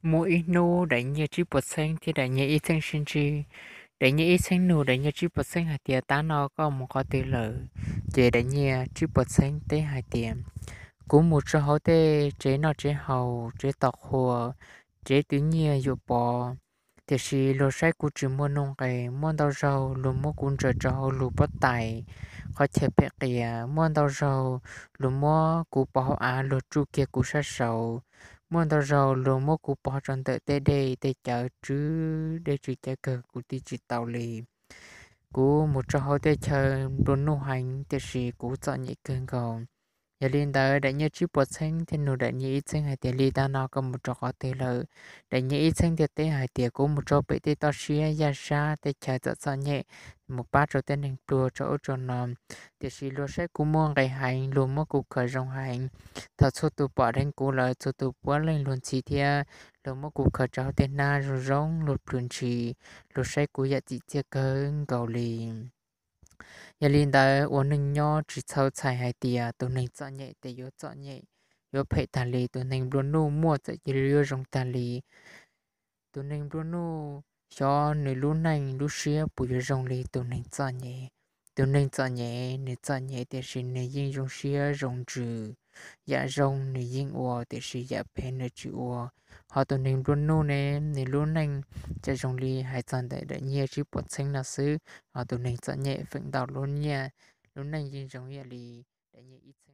Muaj ib hnub daim nyiaj tsib puas txheeb thiab daim nyiaj ib txheeb sib ntsib. Daim nyiaj ib txheeb nug daim nyiaj tsib puas txheeb hais tias, tab no koj mus qhov twg lawm? Ces daim nyiaj tsib puas txheeb teb hais tias, kuv mus rau hauv tej tsev noj tsev haus, tsev tos qhua, tsev twv nyiaj yuam pov, tiam sis luag saib kuv tsis muaj nuj nqis. Muaj ntau zaug luag muab kuv ntsaws rau hauv luag pob tais qhov chaw phem qias, muaj ntau zaug luag muab kuv pov hauv av luag tsuj kiag kuv sab saud, muaj ntau zaug luag muab kuv pov rau ntawm tej dej tej cawv tsw, dej tsw cawv kawg kuv tiv tsis tau li. Kuv mus rau hauv tej chaw nplua nuj heev tiam sis kuv txom nyem kawg nkaus. Yog li ntawd daim nyiaj tsib puas txheeb thiaj nug daim nyiaj ib txheeb hais tias, li tab no koj mus rau qhov twg lawm? Daim nyiaj ib txheeb thiaj teb hais tias, kuv mus rau pem tej toj siab yaj sab tej chaw txom txom nyem, mus pab rau tej neeg pluag rau ub rau no, tiam sis luag saib kuv muaj nqis heev, luag muab kuv khaws zoo heev. Thaum txhua tus pom dheev kuv lawm, txhua tus puav leej luag ntxhi thiab luag muab kuv khaws rau hauv tej hnab zoo zoo luag plhws ntshis, luag saib kuv yam txim txiaj kawg nkaus li. Yog li ntawd ua neej nyob tsis txhawj txhais hais tias tus neeg txom nyem ces yuav txom nyem, yuav phem tag li, tus neeg nplua nuj muaj txawm cia li yuav zoo tag li. Tus neeg nplua nuj xyov nws lub neej lub siab puas yuav zoo li tus neeg txom nyem. Tus neeg txom nyem nws txom nyem tiam sis nws yeej zoo siab zoo ntsws, yam zoo nws yeej ua tiam sis yam phem nws tsis ua. Ho tus neeg nplua nuj ne, nws lub neej tsuas zoo li hais txog ntawm daim nyiaj tsib puas txheeb no xwb, ho tus neeg txom nyem feem ntau lub nyiaj, lub neej yeej zoo ib yam li daim nyiaj ib txheeb.